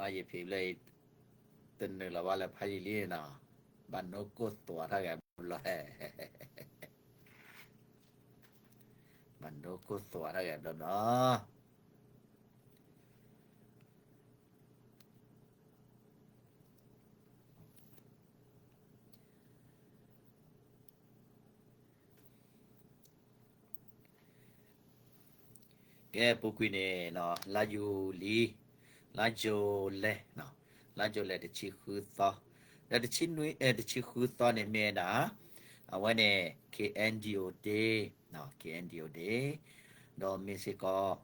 ယဖံးဘျၢၣ်အံၤ တနုာ်လီၤဘၣ်လၢဖးယံာ်လံနီၤ, ဘၣ်နိကိၢ်သွးထီၣ်ဂဲၤဘျီ, ဘၣ်နိကိၢ်သွးထီၣ်ဂဲၤဘျီနီၤ. ကဲ ပူၤကွံာ်န့ၣ် လါယူၤလံ, လါယူၤလဲၣ်, လါယူၤလဲၣ်တဆံဃုသီ, ဒီးတဆံနွံ, တဆံဃုသီန့ၣ်မ့ၢ်ဝဲဒၣ် အဝဲန့ၣ် KNDO Day, KNDO Day, ဒီးမ့ၢ်စ့ၢ်ကီး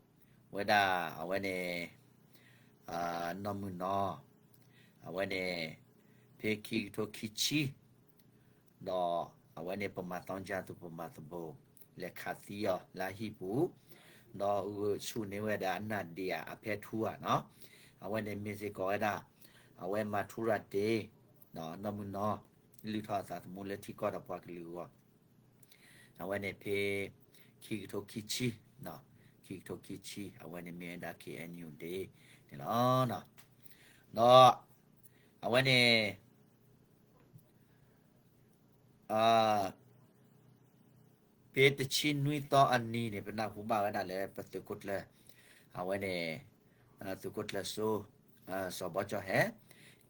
ဝဲဒၣ် အဝဲန့ၣ် နီၢ်မုၢ်နီၤ, အဝဲန့ၣ် ဖဲခံကထိခံဆံ ဒီးအဝဲန့ၣ် ပမၤသီကၠၢ်သူၣ်ပမၤသဘိၣ် လဲၤခးသံအီၤလၢအဟံၣ်ပူၤ, ဒီးဂုာ်ဆူၣ်န့ၢ်ဝဲဒၣ်အနၢ်ဒံးဧါ အဖဲထူဧါနီၤ, အဝဲန့ၣ်မ့ၢ်စ့ၢ်ကီးဝဲဒၣ် အဝဲမၤထူရၤတ့ၢ် နီၢ်မုၢ်နီၤ လုၢ်ထီၣ်အသးသမူလၢထံကီၢ်ဒီးပှၤကလုာ်အဂီၢ်, အဝဲန့ၣ်ဖဲ ခံကထိခံဆံ, ခံကထိခံဆံ အဝဲန့ၣ်မ့ၢ်ဝဲဒၣ် KNU Day န့ၣ်လီၤ. ဒီးအဝဲန့ၣ် ဖဲတဆံနွံသီအနံၤန့ၣ် ပနၢ်ဟူဘၣ်ဝဲဒၣ်လၢပသုးခိၣ်ကျၢၢ်, အဝဲန့ၣ် သုးခိၣ်ကျၢၢ်စိ စီၤဘီကၠီဟဲ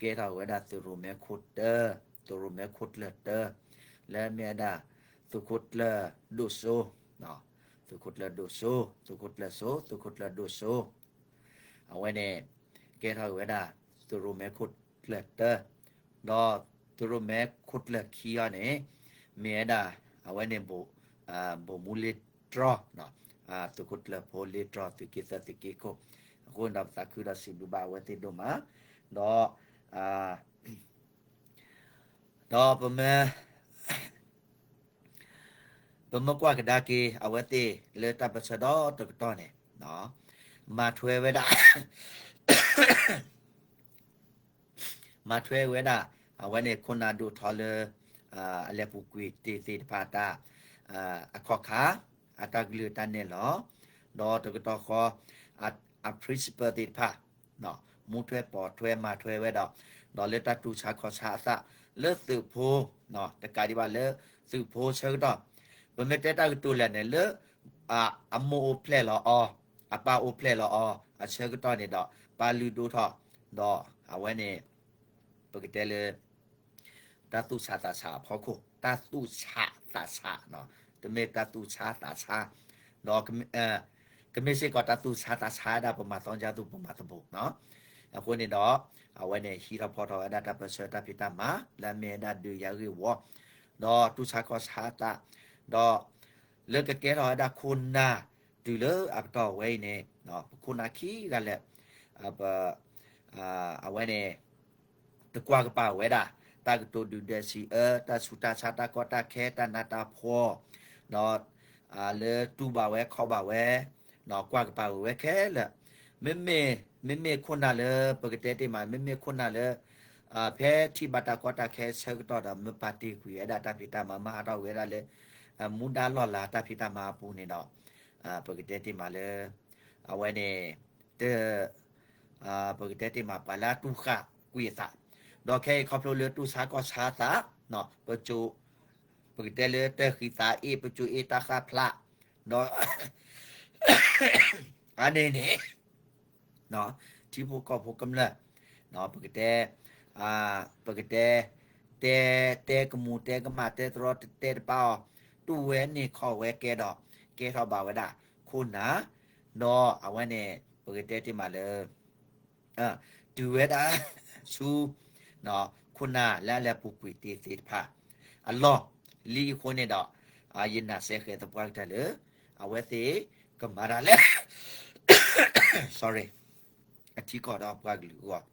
ကဲထီၣ်ဝဲဒၣ်သုးရိၣ်မဲခိၣ်တၢ, သုးရိၣ်မဲခိၣ်ကျၢၢ်တၢ, လၢမ့ၢ်ဝဲဒၣ် သုးခိၣ်ကျၢၢ်ဒိၣ်စိ, သုးခိၣ်ကျၢၢ်ဒိၣ်စိ, သုးခိၣ်ကျၢၢ်စိ, သုးခိၣ်ကျၢၢ်ဒိၣ်စိ အဝဲန့ၣ် ကဲထီၣ်ဝဲဒၣ် သုးရိၣ်မဲခိၣ်ကျၢၢ်တၢ, ဒီးသုးရိၣ်မဲခိၣ်ကျၢၢ်ခံအံၤန့ၣ် မ့ၢ်ဝဲဒၣ် အဝဲန့ၣ် ဗိုလ်မှူးလ့တြီ, သုးခိၣ်ကျၢၢ်ဖိလ့တြီ သုးက့သၢသုးက့ခိၣ်, အဃိန့ၣ်ဒီး ပသးခုဒီးစံးဘျုးဘၣ်အဝဲသ့ၣ်ဒိၣ်မး, ဒီး ဒီးပမ့ၢ် ပမ့ၢ်ကွၢ်ကဒါက့ၤ အဝဲသ့ၣ်လၢတၢ်ပၢၢ်ဆၢဒီတကတီၢ်န့ၣ် မၤထွဲဝဲဒၣ် မၤထွဲဝဲဒၣ် အဝဲန့ၣ်ခိၣ်နၢ်ဒိၣ်ထီလၢ အလဲၤပူၤကွံာ်တ့ၢ်သ့ၣ်တဖၣ်အတၢ် အခီၣ်ခါ အတၢ်ကလုၢ်တၢ်နဲၣ်လီၤ, ဒီးတကတီၢ်ဃီ အ principal သ့ၣ်တဖၣ် မူထွဲပိာ်ထွဲမၤထွဲဝဲဒီး ဒီးလၢတၢ်တူၢ်ဆါခီၣ်ဆါအသး လၢသုးဖိ တကးဒံးဘၣ်လၢသုးဖိဆၢကတီၢ် ပမ့ၢ်တဲတၢ်ကတိၤလဲၣ်န့ၣ် လၢ အမိၢ်အိၣ်ဖျဲၣ်လီၤအီၤ, အပၢ်အိၣ်ဖျဲၣ်လီၤအီၤ အဆၢကတီၢ်န့ၣ်ဒီး ပၢ်လုၢ်ဒိၣ်ထီၣ် ဒီးအဝဲန့ၣ် ပကတဲလၢ တၢ်သူၣ်ဆးသးဆးအဖီခိၣ် တၢ်သူၣ်ဆးသးဆး, တမ့ၢ်တၢ်သူၣ်ဆါသးဆါ, ဒီး ကမ့ၢ်စ့ၢ်ကီးတၢ်သူၣ်ဆါသးဆါဒၣ်ပမၤသီကၠၢ်သူၣ်ပမၤသဘိၣ်, အဃိန့ၣ်ဒီး အဝဲန့ၣ်ဟံးထီၣ်ဖီၣ်ထီၣ်ဝဲဒၣ်တၢ်ပၢၢ်ဆၢတၢ်ဖံးတၢ်မၤ လၢအမ့ၢ်ဝဲဒၣ်ဒုးယၤဂ့ၢ်ဝီ, ဒီးတူၢ်ဆါခီၣ်ဆါသး, ဒီး လၢကကဲထီၣ်ဝဲဒၣ်ခိၣ်နၢ် တုၤလၢအပတီၢ်ဝဲအံၤန့ၣ် ပခိၣ်နၢ်ခံဂၤလၢာ် ပ အဝဲန့ၣ် တကွၢ်ကပၤဝဲဒၣ် တၢ်ကတိၤဒုၣ်ဒွဲၣ်စံးအၢ တၢ်ဆူးတၢ်ဆါ တၢ်ကီတၢ်ခဲ တၢ်နးတၢ်ဖှီၣ်, ဒီး လၢတူၢ်ဘၣ်ဝဲခီၣ်ဘၣ်ဝဲ ကွၢ်ကပၤဝဲခဲလၢာ်, မ့မ့ၢ် မ့မ့ၢ်ခိၣ်နၢ်လၢ ပကတဲတ့ၢ်မး မ့မ့ၢ်ခိၣ်နၢ်လၢ ဖဲထံၣ်ဘၣ်တၢ်ကီတၢ်ခဲဆၢကတီၢ်ဒီး မ့ၢ်ပာ်တ့ၢ်ကွံာ်ဝဲဒၣ်တၢ်ဖံးတၢ်မၤ မၤဟးထီၣ်ဝဲဒၣ်လၢ မူဒါလီၢ်လၤတၢ်ဖံးတၢ်မၤအပူၤန့ၣ်ဒီး ပကတဲတ့ၢ်မးလၢ အဝဲန့ၣ် တ ပကတဲတ့ၢ်မး ပှၤလၢအတူၢ်ဃာ်ကွံာ်အသး, ဒီးခဲအံၤခီဖျိလၢတူၢ်ဆါကီၢ်ဆါသး ပကတဲလၢတၢ်ဃံသးအ့ၣ် ပစိၤအ့ၣ်တၢ်ဃၣ်ဖျါ, ဒီး အါန့ၣ်န့ၣ် ထံဖိကီၢ်ဖိကမျၢၢ် ပကတဲ ပကတဲ တဲ တဲကမူၤတဲကမၣ် တဲတရီတဲတပါအီၤ တူၢ်ဝဲန့ၢ်ခီၣ်ဝဲကဲဒီး ကဲထီၣ်ဘၣ်ဝဲဒၣ် ခိၣ်နၢ် ဒီးအဝဲန့ၣ် ပကတဲတ့ၢ်မးလၢ တုၤဝဲဒၣ်ဆူ ခိၣ်နၢ်လၢအလဲၤပူၤကွံာ်တ့ၢ်သ့ၣ်တဖၣ် အလီၢ်လံအဃိန့ၣ်ဒီး ယနာ်စဲဃဲၤသပှၢ်ကတၢၢ်လၢ အဝဲသ့ၣ်ကမၤတၢ်လၢ sorry အထံကီၢ်ဒီးပှၤကလုာ်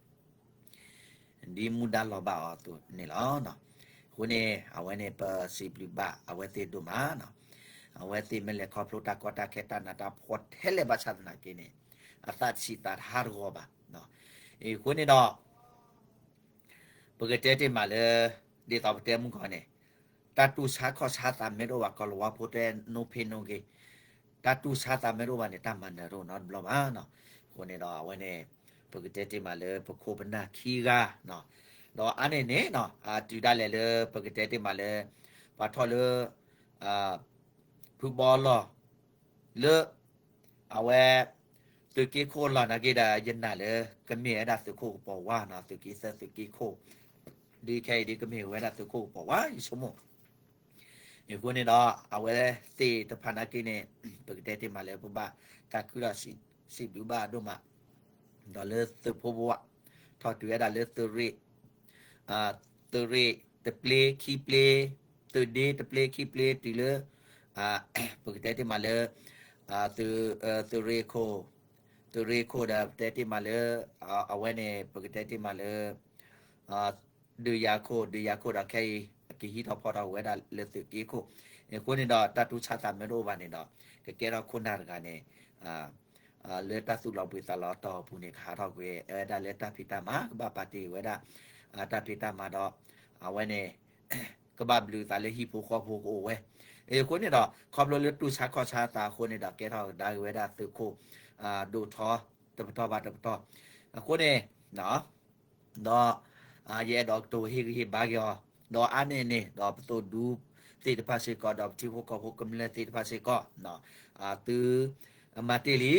အဂီၢ် ဒ်မူဒါလီၤဘၣ်အီၤအသိးန့ၣ်လီၤ. အဃိန့ၣ် အဝဲန့ၣ်ပစံးဘျုးဘၣ်အဝဲသ့ၣ်ဒိၣ်မး, အဝဲသ့ၣ်မ့ၢ်လဲၤခီဖျိတၢ်ကီတၢ်ခဲတၢ်နးတၢ်ဖှီၣ်ထဲလဲၣ်ဘၣ်ဆၣ်သနာ်က့န့ၣ် အသးတဆံးသးတဟးတဂီၤဘၣ်. အဃိန့ၣ်ဒီး ပကတဲတ့ၢ်မးလၢ ဒ်သိးပတဲမုၢ်ကီၢ်န့ၣ် တၢ်တူၢ်ဆါခီၣ်ဆါသးမ့ၢ်တအိၣ်ဘၣ် ကီၤလၤဝါဖိတဲ no pain no gain, တၢ်တူၢ်ဆါသးမ့ၢ်တအိၣ်ဘၣ်န့ၣ် တၢ်မၤနၢၤတအိၣ်နီတဘျီဘၣ်. အဃိန့ၣ်ဒီးအဝဲန့ၣ် ပ ပကတဲတ့ၢ်မးလၢပခိၣ်ပနၢ်ခံဂၤ, ဒီးအါန့ၢ်န့ၣ် အတုၤဒၣ်လဲာ်လၢပကတဲတ့ၢ်မးလၢ ပှၤထီၣ်လၢ ဖုဘီလီၢ် လၢ အဝဲ သုးက့ခိၣ်လီၢ်နာ်က့ဒီး ယနာ်လၢ ကမ့ၢ်ဝဲဒၣ်သုးခိၣ်ကပီၤဝါနီၤ, သုးက့သၢသုးက့ခိၣ် ဒ်ခဲအံၤဒ်ကမ့ၢ်ဝဲဒၣ်သုးခိၣ်ကပီၤဝါ ယဆိကမိၣ် အဃိန့ၣ်ဒီး အဝဲသ့ၣ်တဖၣ်နာ်က့န့ၣ် ပကတဲတ့ၢ်မးလၢပဘၣ်တၢ်ခုဒီးစံးဘျုးဘၣ်ဒိၣ်မး ဒီးလၢသုးဖိဘဝ ထီၣ်တုၤဝဲဒၣ်လၢသုးရ့ၣ် သုးရ့ၣ်တပျ့ခံပျ့ သုးဒ့တပျ့ခံပျ့တုၤလၢ ပကတဲတ့ၢ်မးလၢ သုးရ့ၣ်ခိၣ် သုးရ့ၣ်ခိၣ်ဒီးပတဲတ့ၢ်မးလၢ အဝဲန့ၣ် ပကတဲတ့ၢ်မးလၢ ဒုးယၤခိၣ် ဒုးယၤခိၣ်ဒီးခဲအံၤ အကဟံးထီၣ်ဖီၣ်ထီၣ်ဝဲဒၣ်လၢသုးက့ခိၣ် အဃိန့ၣ်ဒီး တၢ်တူၢ်ဆါသးမ့ၢ်တအိၣ်ဘၣ်န့ၣ်ဒီး ကကဲထီၣ်ခိၣ်နၢ်တဂၤန့ၣ် လၢတၢ်သူၣ်လီၤဘှံးသးလီၤတီၤအပူၤန့ၣ် ကဟးထီၣ်ကွံာ်ဝဲဒၣ်လၢတၢ်ဖံးတၢ်မၤ ကဘၣ်ပာ်တ့ၢ်ဝဲဒၣ် တၢ်ဖံးတၢ်မၤဒီး အဝဲန့ၣ် ကဘၣ်ဘျုးသးလၢဟံၣ်ဖိဃီဖိကအိၣ်ဝဲ အဃိန့ၣ်ဒီး ခီဖျိလၢတူၢ်ဆါခီၣ်ဆါသးအဃိန့ၣ်ဒီး ကဲထီၣ်ကဒါက့ၤဝဲဒၣ်သုးခိၣ် ဒိၣ်ထီ တပတီၢ်ဘၣ်တပတီၢ် အဃိန့ၣ် ဒီး ယအဲၣ်ဒိးကတိၤဟ့ၣ်ဂံၢ်ဟ့ၣ်ဘါက့ၤအီၤ ဒီးအါန့ၢ်န့ၣ် ဒီးပသိၣ်ဒူသ့ၣ်တဖၣ်စ့ၢ်ကီး ဒီးပထံဖိကီၢ်ဖိကမျၢၢ်သ့ၣ်တဖၣ်စ့ၢ်ကီး သုမၤတ့ၢ်လံ,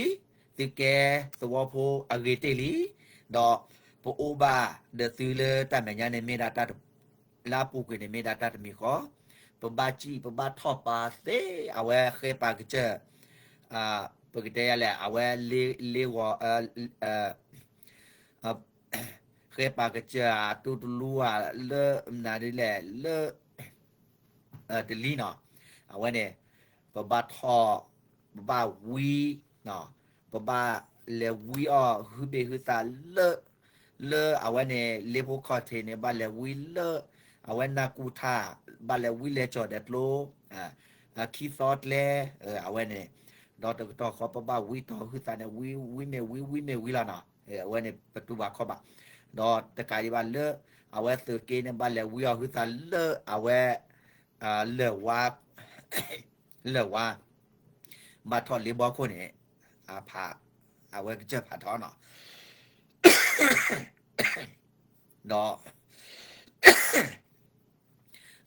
သုကဲသဝီဖိအဂ့ၤတ့ၢ်လံ, ဒီးပအိၣ်ဘၣ်ဒီးသုလၢတၢ်မဲာ်ညါန့ၣ်မ့ၢ်ဒၣ်တၢ်တ လၢအပူၤကွံာ်န့ၣ်မ့ၢ်ဒၣ်တၢ်တမံၤဃီ, ပဘၣ်စံၣ်ပဘၣ်ထီၣ်ပာ်သ့ အဝဲဃဲပာ်ကစၢၢ် ပကတဲယၤလဲၣ် အဝဲလ့ဂီၤ ဃဲပာ်ကစၢၢ်အတူတလူဧါလၢ နၤဒ်လဲၣ်လၢ တလံနီၤ, အဝဲန့ၣ် ပဘၣ်ထီၣ် ပဘၣ်ဝံ ပဘၣ်လဲၤဝံအီၤဟုဘ့ၣ်ဟုသးလၢ လၢအဝဲန့ၣ် လ့ဖိခီၣ်ထံးန့ၣ် ဘၣ်လဲၤဝံလၢ အဝဲနၢ်ကူၣ်ထၣ် ဘၣ်လဲၤဝံလဲၤကၠီၣ်ဒီးကျိ ခံသီကျဲ အဝဲန့ၣ် ဒီးတကတီၢ်ဃီပဘၣ်ဝံတီၢ်ဟုသးန့ၣ် ဝံ ဝံမ့ၢ်ဝံ ဝံမ့ၢ်ဝံလီၤနီၤ, အဝဲန့ၣ်ပတူၢ်ဘၣ်ခီၣ်ဘၣ်, ဒီးတကးဒံးဘၣ်လၢ အဝဲသုးက့န့ၣ် ဘၣ်လဲၤဝံအီၤဟုသးလၢအဝဲ လၢၢ်ဝါ လၢၢ်ဝါ ဘၣ်ထီၣ်လ့ဘီခိၣ်န့ၣ် အဖး အဝဲကစၢၢ်ဖးထီနီၤ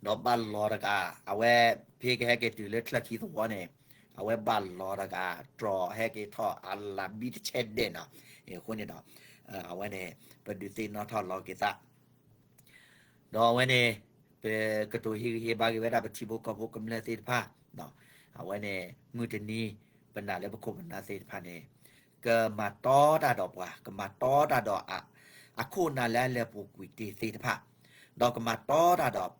ဒီး ဒီးဘၣ်လီၤတကး အဝဲ ဖဲကဟဲက့ၤတုၤလၢချၢၣ်ခံသဝီန့ၣ် အဝဲဘၣ်လီၤတကး တြီၤဟဲက့ၤထီၣ်အလၤဘံတဆဲဒဲးနီၤ, အဃိန့ၣ်ဒီး အဝဲန့ၣ် ပဒုးသ့ၣ်နီၣ်ထီၣ်လီၤက့ၤသး ဒီးအဝဲန့ၣ် ပကတိၤဟ့ၣ်ဂံၢ်ဟ့ၣ်ဘါက့ၤဝဲဒၣ်ပထံဖိကီၢ်ဖိကမျၢၢ်သ့ၣ်တဖၣ်, အဝဲန့ၣ် မုၢ်တနံၤ ပနာ်လၢပခိၣ်ပနၢ်သ့ၣ်တဖၣ်န့ၣ် ကမၤတီတၢ်ဒီးပှၤ ကမၤတီတၢ်ဒီး အခိၣ်နၢ်လၢအလဲၤပူၤကွံာ်တ့ၢ်သ့ၣ်တဖၣ်, ဒီးကမၤတီတၢ်ဒီး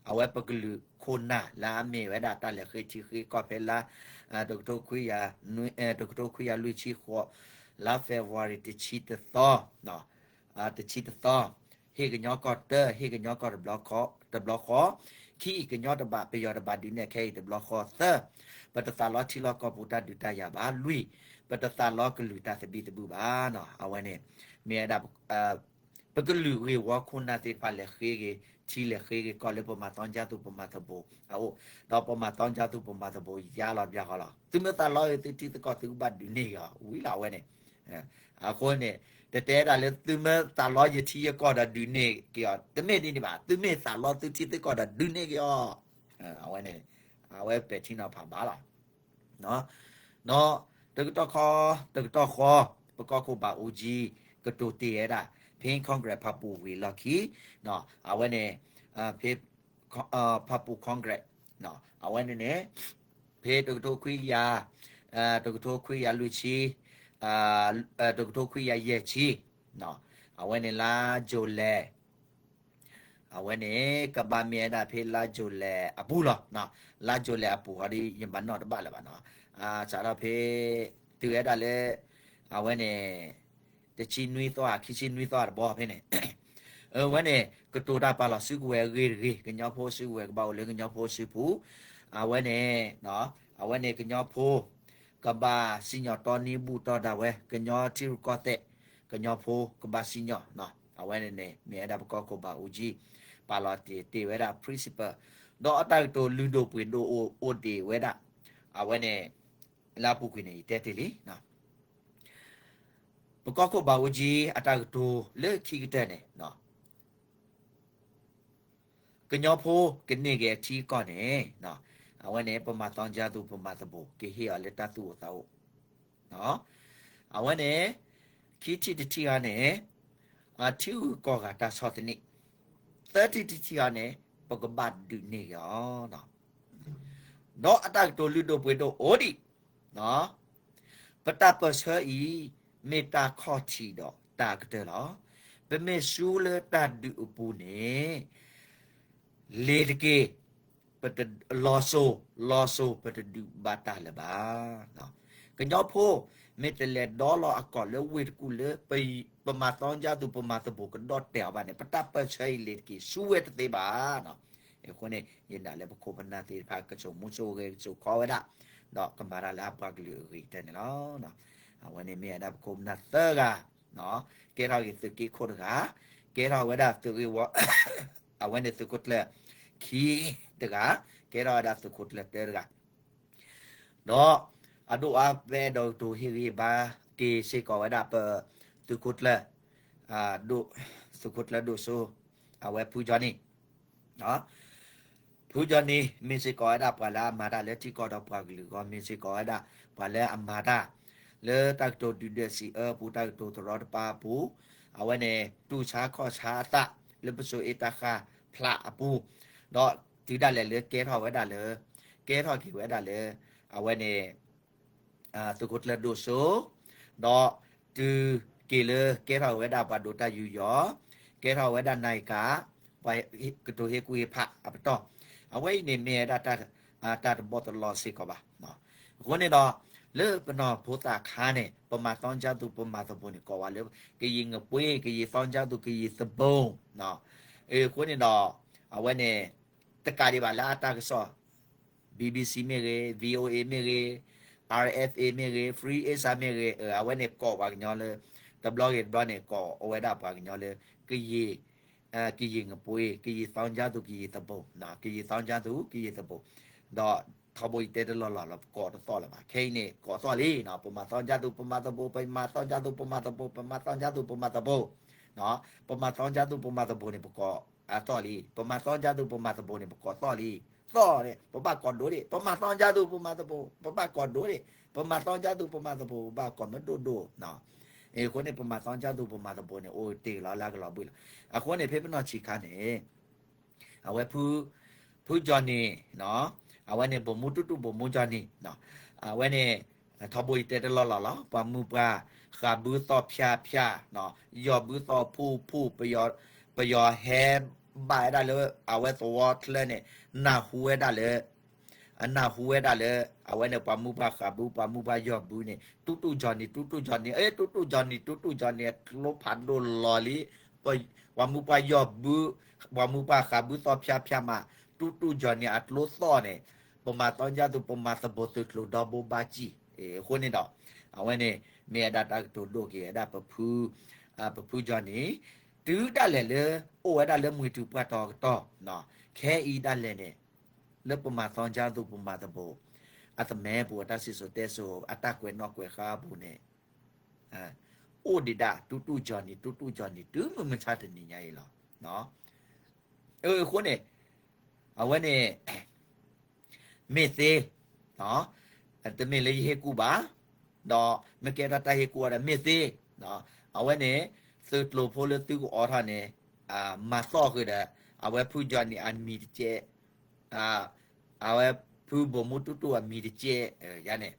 အဝဲပကလုာ်ခိၣ်နၢ်လၢအမ့ၢ်ဝဲဒၣ်တၢ်လဲၤဃ့ထံဃ့ကီၢ်ဖဲလါ တကထိခွံကယၤ တကထိခွံကယၤလွံၢ်ဆံဃိး လါ February တဆံတသီ တဆံတသီ ဟ့ၣ်ကညီကီၢ်တၢ ဟ့ၣ်ကညီကီၢ်တဘျီဃီ, ခံ ကညီတဘၣ် ပယီၤတဘၣ်ဒုးနဲၣ်ခဲအံၤတဘျီဃီ, သၢ ပတသးလီထံလီၢ်ကီၢ်ပူၤတၢ်ဒုးတၢ်ယၤဘၣ်, လွံၢ် ပတသးလီကလုာ်တၢ်သဘံၣ်သဘုၣ်ဘၣ်နီၤ, အဝဲန့ၣ် မ့ၢ်ဝဲဒၣ် ပကလုာ်ဂ့ၢ်ဝီခိၣ်နၢ်သ့ၣ်တဖၣ်လဲၤဃ့ဂ့ၤထံလဲၤဃ့ဂ့ၤကီၢ်လၢပမၤသီကၠၢ်သူၣ်ပမၤသဘိးအအိၣ်, ဒီးပမၤသီကၠၢ်သူၣ်ပမၤသဘိးယါလီၤတဘျီဃီလီၤ. သုမ့ၢ်သးလီဂ့ၤသုထံသုကီၢ်သုကဘၣ်ဒုးန့ၢ်ဂ့ၤအီၤ ဝံၤလီၤအဝဲန့ၣ် အဃိန့ၣ် တတဲဒၣ်လၢသုမ့ၢ်သးလီယထံယကီၢ်ဒီးဒုးန့ၢ်က့ၤအီၤ တမ့ၢ်ဒ်န့ၣ်ဘၣ်, သုမ့ၢ်သးလီသုထံသုကီၢ်ဒီးဒုးန့ၢ်က့ၤအီၤ, အဝဲန့ၣ် အဝဲပဲာ်ထံနီၤဖးဘၣ်လီၤ. ဒီးတကတီၢ်ခီ တကတီၢ်ဃီ ပကီၢ်ခိၣ်ဘၣ်အူကၠံ ကတိၤတ့ၢ်ဝဲဒၣ် ဖဲ Congress ဖၣ်ပူၤဝံၤလီၢ်ခံ အဝဲန့ၣ် ဖဲ ဖၣ်ပူၤ Congress အဝဲန့ၣ်န့ၣ် ဖဲတကထိခွံကယၤ တကထိခွံကယၤလွံၢ်ဆံ တကထိခွံကယၤယဲၢ်ဆံ အဝဲန့ၣ်လါ July အဝဲန့ၣ် ကဘၣ်မ့ၢ်ဝဲဒၣ်ဖဲလါ July အပူၤလီၤ. လါ July အပူၤဃီဒီး ယမၤနီၣ်တဘၣ်လၢၤဘၣ်နီၤ. စးထီၣ်ဖဲ တုၤဝဲဒၣ်လၢ အဝဲန့ၣ် တဆံနွံသီ ခံဆံနွံသီတဘျီဖဲန့ၣ် အဝဲန့ၣ် ကတိၤတၢ်ပာ်လီၤစုကဝဲၤအဂ့ၢ်တဂ့ၤ, ကညီဖိစုကဝဲၤကဘၣ်အိၣ်လၢကညီဖိစုပူၤ, အဝဲန့ၣ် အဝဲန့ၣ် ကညီဖိ ကဘၣ်စံၣ်ညီၣ်တီနံၤဘူၣ်တီဒၣ်ဝဲ, ကညီထံရူၢ်ကီၢ်သဲး ကညီဖိကဘၣ်စံၣ်ညီၣ်, အဝဲန့ၣ်န့ၣ် မ့ၢ်ဝဲဒၣ်ပကီၢ်ခိၣ်ဘၣ်အူကၠံ ပာ်လီၤတ့ၢ်တ့ၢ်ဝဲဒၣ် principle ဒီးအတၢ်ကတိၤလုၢ်ဒိၣ်ပှ့ၤဒိၣ်အိၣ်ဒံးဝဲဒၣ်, အဝဲန့ၣ် လၢအပူၤကွံာ်န့ၣ် ယတဲတ့ၢ်လံ ပကီၢ်ခိၣ်ဘၣ်အူကၠံအတၢ်ကတိၤလၢခံကတၢၢ်န့ၣ်, ကညီဖိကန့ၢ်က့ၤအထံအကီၢ်န့ၣ်, အဝဲန့ၣ် ပမၤသီကၠါသူ ပမၤသဘိၣ် ကဟ့ၣ်အီၤလၢတၢ်သူၣ်အိၣ်သးအိၣ်, အဝဲန့ၣ် ခံထံၣ်တထံၣ်အံၤန့ၣ် အထံဂုၤကီၢ်ဂၤတၢ်ဆီၣ်သနံး, သၢထံၣ်တထံၣ်အံၤန့ၣ် ပကဘၣ်ဒုးန့ၢ်က့ၤအီၤ, ဒီးအတၢ်ကတိၤလုၢ်ဒိၣ်ပှ့ၤဒိၣ်အိၣ်ဒံး ပတၢ်ပၢၢ်ဆၢအံၤ မ့ၢ်တၢ်ခီၣ်ထံးဒီးတၢ်ကတၢၢ်လီၤ. ပမ့ၢ်ဆူလၢတၢ်ဒုးအပူၤန့ၣ် လ့ၤတက့ၢ်, ပတ, လီၤစိၤ, လီၤစိၤ ပတဒုးဘၣ်တၢ်လၢၤဘၣ်. ကညီဖိ မ့ၢ်တလဲၤဒီလီၤအကီၢ်လၢဝ့ၢ်တကူၣ်လၢ ပမၤသီကၠါသူ ပမၤသဘိၣ်ကဒီၣ်တဲာ်အီၤဘၣ်န့ၣ် ပတၢ်ပၢၢ်ဆၢအံၤလ့ၤတက့ၢ် ဆူဝဲတသ့ဘၣ်. အဃိန့ၣ် ယနာ်လၢပခိၣ်ပနၢ်သ့ၣ်တဖၣ် ကစိာ်မူစိာ်ဂဲၤကစိာ်ခီဝဲဒၣ်, ဒီးကမၤတၢ်လၢအပှၤကလုာ်အဂ့ၤကတၢၢ်န့ၣ်လီၤ. အဝဲန့ၣ်မ့ၢ်ဝဲဒၣ်ပခိၣ်ပနၢ်သၢဂၤ, ကဲထီၣ်က့ၤသုးက့ခိၣ်တဂၤ, ကဲထီၣ်ဝဲဒၣ်သုးဂ့ၢ်ဝီ, အဝဲန့ၣ်သုးခိၣ်ကျၢၢ်ခံတဂၤ, ကဲထီၣ်ဝဲဒၣ်သုးခိၣ်ကျၢၢ်တၢတဂၤ ဒီးအဒိၣ်အါ ပအဲၣ်ဒိးကတိၤဟ့ၣ်ဂံၢ်ဘါက့ၤစ့ၢ်ကီးဝဲဒၣ်ပသုးခိၣ်ကျၢၢ်, သုးခိၣ်ကျၢၢ်ဒိၣ်စိ, အဝဲဖုကၠီနံၤ, ဖုကၠီနံၤ မ့ၢ်စ့ၢ်ကီးဝဲဒၣ်ပှၤလၢအမၤတၢ်လၢထံကီၢ်ဒီးပှၤကလုာ်အဂီၢ်, မ့ၢ်စ့ၢ်ကီးဝဲဒၣ်ပှၤလၢအမၤတၢ် လၢတၢ်ကတိၤဒုးဒွဲၣ်စံးအၢအပူၤ, တၢ်ကတိၤသရီတပါအပူၤ, အဝဲန့ၣ် တူၢ်ဆါခီၣ်ဆါအသးလၢပစိၤအ့တၢ်ဃၢ်ဖျးအပူၤ, ဒီးတုၤဒၣ်လဲာ်လၢကဲထီၣ်ဝဲဒၣ်လၢ, ကဲထီၣ်က့ၤဝဲဒၣ်လၢ အဝဲန့ၣ် သုးခိၣ်ကျၢၢ်ဒိၣ်စိ, ဒီးတုၤက့ၤလၢကဲထီၣ်ဝဲဒၣ်ပှၤဒိးတၢ်ယူးယီၣ်, ကဲထီၣ်ဝဲဒၣ်နၤယကၤ, ပှၤကတိၤဟ့ၣ်ကူၣ်ဟ့ၣ်ဖးအပတီၢ်, အဝဲအံၤန့ၣ်မ့ၢ်ဝဲဒၣ်တၢ်တဘီတလီစ့ၢ်ကီးဘၣ်. အဃိန့ၣ်ဒီး လၢပနီၢ်ဖိသၣ်ခါန့ၣ် ပမၤသီကၠါသူ ပမၤသဘိၣ်န့ၣ် ကိးဝဲလၢ ကယံာ်ငပှ့ၤ, ကယံာ်သီကၠါသူ, ကယံာ်သဘိၣ်, အဃိန့ၣ်ဒီး အဝဲန့ၣ် တကးဒံးဘၣ်လၢအတၢ်ကစီၣ် BBC မ့ၢ်ဂ့ၤ, VOA မ့ၢ်ဂ့ၤ, RFA မ့ၢ်ဂ့ၤ, Free Asia မ့ၢ်ဂ့ၤ, အဝဲန့ၣ်ကိးပှၤကညီလၢ တဘျီဂ့ၤတဘျီန့ၣ် ကိးအိၣ်ဝဲဒၣ်ပှၤကညီလၢ ကယံာ်, ကယံာ်ငပှ့ၤ, ကယံာ်သီကၠါသူ, ကယံာ်သဘိၣ်, ကယံာ်သီကၠါသူ, ကယံာ်သဘိၣ်, ဒီးထီဘိယတဲတလီၢ်လီၢ်လီၤ ပကိးတသီၣ်လၢၤဘၣ်. ခဲအံၤန့ၣ် ကိးသီၣ်လံ, ပမၤသီကၠါသူ ပမၤသဘိၣ်, ပမၤသီကၠါသူ ပမၤသဘိၣ်, ပမၤသီကၠါသူ ပမၤသဘိၣ်, ပမၤသီကၠါသူ ပမၤသဘိၣ်န့ၣ် ပကိးအသီၣ်လံ, ပမၤသီကၠါသူ ပမၤသဘိၣ်န့ၣ် ပကိးသီၣ်လံ, သီၣ်န့ၣ် ပဘၣ်ကိးဒိၣ်ဒံး, ပမၤသီကၠါသူ ပမၤသဘိၣ် ပဘၣ်ကိးဒိၣ်ဒံး, ပမၤသီကၠါသူ ပမၤသဘိၣ် ပဘၣ်ကိးမ့ၢ်ဒိၣ်ဒိၣ်, အဃိန့ၣ် ပမၤသီကၠါသူ ပမၤသဘိၣ်န့ၣ် အိၣ်တ့ၢ်လီၤလၢအကလီၤဘှံးလီၤ. အဃိန့ၣ် ဖဲပနီၢ်ဆံးခါန့ၣ် အဝဲ ဖုကၠီနံၤ, အဝဲန့ၣ် ဘိၣ်မူတူၢ်တူၢ် ဘိၣ်မူကၠီနံၤ, အဝဲန့ၣ် ထီဘိယတဲတလီၢ်လီၢ်လီၤ ပှၤမုၢ်ပှၢ်ဃးဘုသီၣ်ဖၠါဖၠါ, ယီၢ်ဘုသီၣ်ဖှိၣ်ဖှိၣ်, ပယီၤဟဲဘၣ်ဝဲဒၣ်လၢ အဝဲသဝီချၢန့ၣ် နၢ်ဟူဝဲဒၣ်လၢ အနၢ်ဟူဝဲဒၣ်လၢ အဝဲန့ၣ် ပှၤမုၢ်ပှၢ်ဃးဘု ပှၤမုၢ်ပှၢ်ယီၢ်ဘုန့ၣ် တူၢ်တူၢ်ကၠီနံၤ တူၢ်တူၢ်ကၠီနံၤ အ့ တူၢ်တူၢ်ကၠီနံၤ တူၢ်တူၢ်ကၠီနံၤ အကျိဖးဒိၣ်လီၤလံ, ပှၤမုၢ်ပှၢ်ယီၢ်ဘု ပှၤမုၢ်ပှၢ်ဃးဘုသီၣ်ဖၠါဖၠါမး တူၢ်တူၢ်ကၠီနံၤအကျိသီၣ်န့ၣ် ပမၤသီကၠါသူ ပမၤသဘိၣ်သုးကျိၤဒီဘိဘၣ်စံၣ်, အဃိန့ၣ်ဒီး အဝဲန့ၣ် မ့ၢ်ဝဲဒၣ်တၢ်ကတိၤဒိၣ်က့ၤဝဲဒၣ်ပဖု, ပဖုကၠီနံၤ, တုၤဒၣ်လဲာ်လၢ အိၣ်ဝဲဒၣ်လၢမှံၤထူးပှၢ်တီၤကတီၢ်, ခဲအံၤဒၣ်လဲာ်န့ၣ် လၢပမၤသီကၠါသူ ပမၤသဘိၣ် အသမဲပူၤ အတၢ်စံၣ်စိၤတဲစိၤ အတၢ်ကွဲးနီၣ်ကွဲးဃါအပူၤန့ၣ် အိၣ်ဒံးဒၣ် တူၢ်တူၢ်ကၠီနံၤ တူၢ်တူၢ်ကၠီနံၤ တုၤမုၢ်မဆါတနံၤညါအံၤလီၤ. အဃိန့ၣ် အဝဲန့ၣ် မ့ၢ်သ့, တမ့ၢ်လၢယဟ့ၣ်ကူၣ်ဘၣ်, ဒီးမ့ၢ်ကဲထီၣ်တၢ်ဟ့ၣ်ကူၣ်အီၤဒီးမ့ၢ်သ့, အဝဲန့ၣ် သုးကျိၤဖိလၢသုကအိးထီၣ်န့ၣ် မၤသီၣ်ဃုာ်ဒီး အဝဲဖုကၠီနံၤအမံၤတကဲး, အဝဲဖုဘိၣ်မူတူၢ်တူၢ်အမံၤတကဲး, ယၤန့ၣ်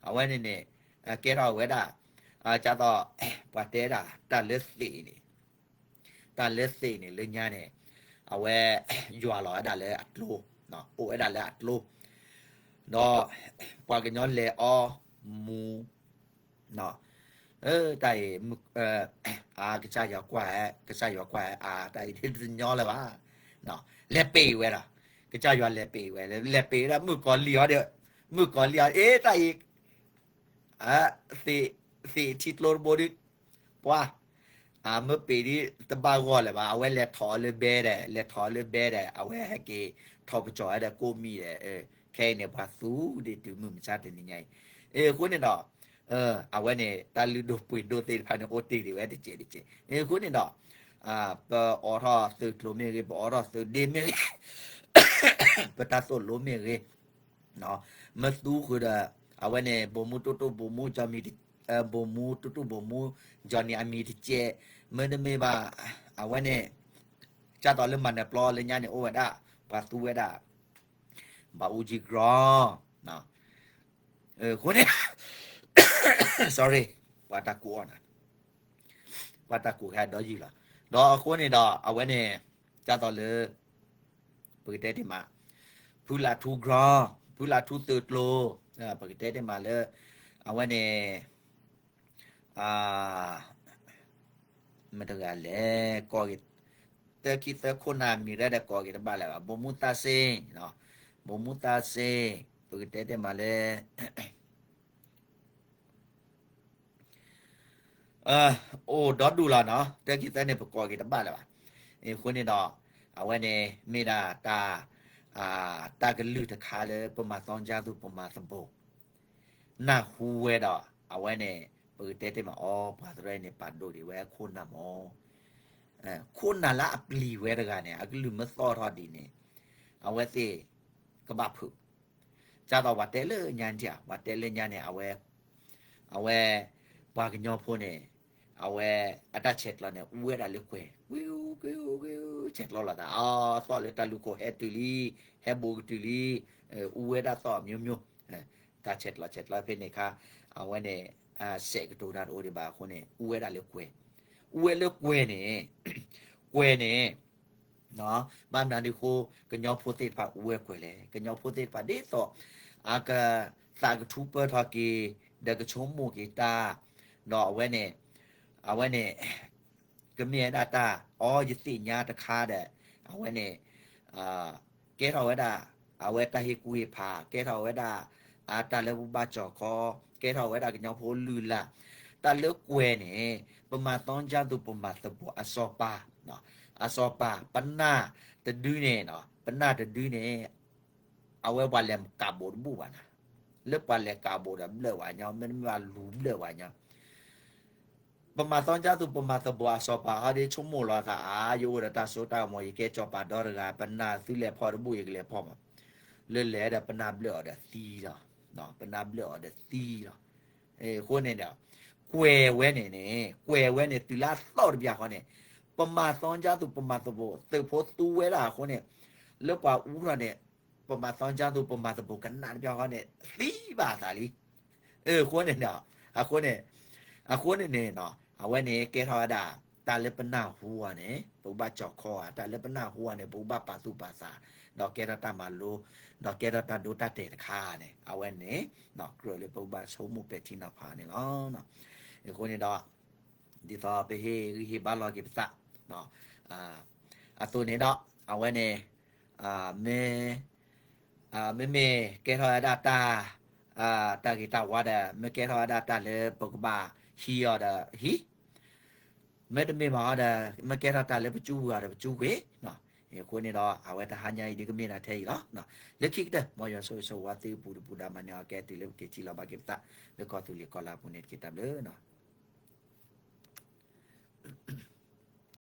အဝဲန့ၣ်န့ၣ် ကဲထီၣ်ဝဲဒၣ် ကသိး ပှၤတဲဒၣ် တၢ်လၢသ့ၣ်န့ၣ် တၢ်လၢသ့ၣ်န့ၣ် လၢညါန့ၣ် အဝဲ ယွၤလီၤဝဲဒၣ်လၢအကျိ, အိၣ်ဝဲဒၣ်လၢအကျိ, ဒီးပှၤကညီလဲၤအီမူ တၢ်အံၤ အကစၢ်ယွၤကွၢ်, ကစၢ်ယွၤကွၢ် အတၢ်အံၤတညီလၢၤဘၣ်, လဲၤပ့ၤဝဲလီၤ, ကစၢ်ယွၤလဲၤပ့ၤဝဲ, လဲၤပ့ၤဝဲဒၣ် မုၣ်ကီၤလံၢ်အီၤဒီး, မုၣ်ကီၤလံၢ်အီၤ အ့ တၢ်အံၤ သ့ၣ်ထံကျိတဘိဒီး ပှၤ အမ့ၢ်ပ့ၤဒ်တဘၣ်ဂီၢ်လၢၤဘၣ်, အဝဲလဲၤထီၣ်အီၤလၢဘဲဒီး လဲၤထီၣ်အီၤလၢဘဲဒီး အဝဲဟဲက့ၤထီၣ်ပကၠီၤဝဲဒီးကိးမံၤဒီး, ခဲအံၤန့ၣ် ပှၤသူဒ်တုၤမုၢ်မဆါတနံၤညါအံၤ, အဃိန့ၣ်ဒီး အဝဲန့ၣ် တၢ်လုၢ်ဒိၣ်ပှ့ၤဒိၣ်သ့ၣ်တဖၣ်န့ၣ် အိၣ်တ့ၢ်ဒံးဝဲတကဲးတကဲး. အဃိန့ၣ်ဒီး ပအိးထီၣ်သုးကျိၤမ့ၢ်ဂ့ၤ, ပအိးထီၣ်သုးဒ့မ့ၢ်ဂ့ၤ, ပတၢ်သိၣ်လိမ့ၢ်ဂ့ၤ, မ့ၢ်သူဃုာ်ဒီး အဝဲန့ၣ် ဗိုလ်မှူးတူတူ ဗိုလ်မှူး Johnny ဗိုလ်မှူးတူတူ ဗိုလ်မှူး Johnny အမံၤတကဲး, မ့တမ့ၢ်ဘၣ် အဝဲန့ၣ် ကၢ်သိးလၢမၤနၢၤပျီလၢညါန့ၣ် အိၣ်ဝဲဒၣ် ပှၤသူဝဲဒၣ် ဘၣ်အူကၠံကရီ အဃိန့ၣ် sorry ပှၤတၢ်ကူးအီၣ်နၤ, ပှၤတၢ်ကူးခဲဒီးယုၢ်လီၤ. ဒီးအဃိန့ၣ်ဒီး အဝဲန့ၣ် ကၢ်သိးလၢ ပကတဲတ့ၢ်မး ဖုလးထူ ground, ဖုလးထူသုးကျိၤ, ပကတဲတ့ၢ်မးလၢ အဝဲန့ၣ် မတဂၤလဲၣ် ကိးက့ၤ သၢခံသၢခိၣ်နၢ်မံၤရဲၣ်ဒီးကိးက့ၤတဘၣ်လၢၤဘၣ်, ဗိုလ်မှူးသန်းစင်, ဗိုလ်မှူးသန်းစင်, ပကတဲတ့ၢ်မးလၢ အိၣ်ဒီဒူၣ်လီၤနီၤ, တၢ်ခံသၢန့ၣ် ပကိးက့ၤတဘၣ်လၢၤဘၣ်. အဃိန့ၣ်ဒီး အဝဲန့ၣ်မ့ၢ်ဒၣ်တၢ် တၢ်ကလုၢ်တခါလၢပမၤသီကၠၢ်သူၣ်ပမၤသဘိး နၢ်ဟူဝဲဒီး အဝဲန့ၣ် ပကတဲတ့ၢ်မးအီၤ ပှၤသရၢအံၤန့ၣ် ပာ်ဒိၣ်ဒံးဝဲအခိၣ်နၢ်မး, ခိၣ်နၢ်လၢအပျံၤဝဲတဂၤန့ၣ် အကလုၢ်မ့ၢ်သီၣ်ထီၣ်ဒ်န့ၣ် အဝဲသ့ၣ်ကဘၣ်ဖုး, ကၢ်သိးပှၤတဲလၢညါန့ၣ် ပှၤတဲလၢညါန့ၣ် အဝဲ အဝဲ ပှၤကညီဖိန့ၣ် အဝဲ အတၢ်ဆဲးကျိးန့ၣ် အူဝဲဒၣ်လၢကွဲၤ, ကွံ ကွံ ကွံ ဆဲးကျိးလိာ်သး အသီၣ်လၢတၢ်လူၢ်ခိၣ်ဟဲတုၤလံ, ဟဲဘိးကတုၤလံ, အူဝဲဒၣ်သီၣ် မျိုးမျိုး, တၢ်ဆဲးကျိးဆဲးကျိးဖဲန့ၣ်ခါ အဝဲန့ၣ် စဲးကတိၤတၢ်တအိၣ်ဒံးဘၣ်အဃိန့ၣ် အူဝဲဒၣ်လၢကွဲၤ, အူဝဲလၢကွဲၤန့ၣ်, ကွဲၤန့ၣ် ဘၣ်မနုၤဒ်အဃိ ကညီဖိသ့ၣ်တဖၣ်အူဝဲကွဲၤလဲၣ်, ကညီဖိသ့ၣ်တဖၣ်ဒ်သိး အကသးကထူပၢၢ်ထီၣ်က့ၤ ဒီးကဆိကမိၣ်က့ၤတၢ်, ဒီးအဝဲန့ၣ် အဝဲန့ၣ် ကမ့ၢ်ဝဲဒၣ်တၢ်အီယသ့ၣ်ညါတခါဒီး အဝဲန့ၣ် ကဲထီၣ်ဝဲဒၣ် အဝဲတၢ်ဟ့ၣ်ကူၣ်ဟ့ၣ်ဖး, ကဲထီၣ်ဝဲဒၣ် အတၢ်လၢပဘၣ်ကၠီၤခီ, ကဲထီၣ်ဝဲဒၣ်ကညီဖိလုၢ်လၢ်, တၢ်လၢကွဲၤန့ၣ် ပမၤသီကၠၢ်သူၣ်ပမၤသဘိးအစီၤပၤ, အစီၤပၤ ပနၢ်တဒုန့ၣ်, ပနၢ်တဒုန့ၣ် အဝဲပှၤလဲၤကးဘိးတဘူၣ်ဘၣ်နၤ, လၢပှၤလဲၤကးဘိးဒီးဘျၢၣ်ဝဲညီ, မ့တမ့ၢ်ဘၣ်လူၤဘျၢၣ်ဝဲညီ ပမၤသီကၠၢ်သူၣ်ပမၤသဘိးအစီၤပၤဟီဒ်ဆိကမိၣ်လီၤသး အါ ယအိၣ်ဒီးတၢ်စိတၢ်ကမီၤ ယကဲစီၤပၤဒီတဂၤ ပနၢ်သုလဲၤဖီၣ်တဘူၣ် ယကလဲၤဖီၣ်မး, လၢလဲၤဒီးပနၢ်ဘျၢၣ်အီၤဒီးသံလီၤ, ပနၢ်ဘျၢၣ်အီၤဒီးသံလီၤ. အဃိန့ၣ်ဒီး ကွဲၤဝဲန့ၣ်န့ၣ် ကွဲၤဝဲန့ၣ် တုၤလၢအသီၣ်တဘျီဃီန့ၣ် ပမၤသီကၠၢ်သူၣ်ပမၤသဘိး သုးဖိသူဝဲဒၣ်အဃိန့ၣ် လၢပှၤအူထီၣ်န့ၣ် ပမၤသီကၠၢ်သူၣ်ပမၤသဘိးကနၣ်တဘျီဃီန့ၣ် သံဘၣ်အသးလံ. အဃိန့ၣ်ဒီး အဃိန့ၣ် အဃိန့ၣ်န့ၣ် အဝဲန့ၣ်ကဲထီၣ်ဝဲဒၣ် တၢ်လၢပနၢ်ဟူအီၤန့ၣ် ပကဘၣ်ကၠီၤခီဧါ, တၢ်လၢပနၢ်ဟူအီၤန့ၣ် ပကဘၣ်ပာ်သူၣ်ပာ်သး, ဒီးကဲထီၣ်တၢ်မၤလိ, ဒီးကဲထီၣ်တၢ်ဒိတၢ်တဲာ်တခါန့ၣ် အဝဲန့ၣ် ကြၢးလၢပကဘၣ်ဆိကမိၣ်ပဲာ်ထံနီၤဖးန့ၣ်လီၤ. အဃိန့ၣ်ဒီး ဒ်သိးပဟ့ၣ်ဂံၢ်ဟ့ၣ်ဘါလီၤက့ၤပသး, အသိးန့ၣ်ဒီး အဝဲန့ၣ် မ့ မ့မ့ၢ်ကဲထီၣ်ဝဲဒၣ်တၢ် တၢ်ဂ့ၤတၢ်ဝါဒီး မ့ၢ်ကဲထီၣ်ဝဲဒၣ်တၢ်လၢပကဘၣ်ဟံးအီၤဒီးဟံး, မ့တမ့ၢ်ဘၣ်အီၤဒီး မ့ၢ်ကဲထီၣ်တၢ်လၢပကူဝံၤအီၤဒီးပကူဝံၤ, အဃိန့ၣ်ဒီး အဝဲတဟါညါအံၤဒ်ကမ့ၢ်ဒၣ်ထဲအံၤလီၤ. လၢခံကတၢၢ် မ်ယွၤဆိၣ်ဂ့ၤဆိၣ်ဝါသုပူၤတပူၤဒီး မၤန့ၢ်အီၤကဲတုၤလၢပက့ၤထံၣ်လီၤဘၣ်က့ၤပသး လၢကီၢ်သူလ့ၤကီၢ်လၤအပူၤန့ၣ်တက့ၢ်. တၢ်ဘျုး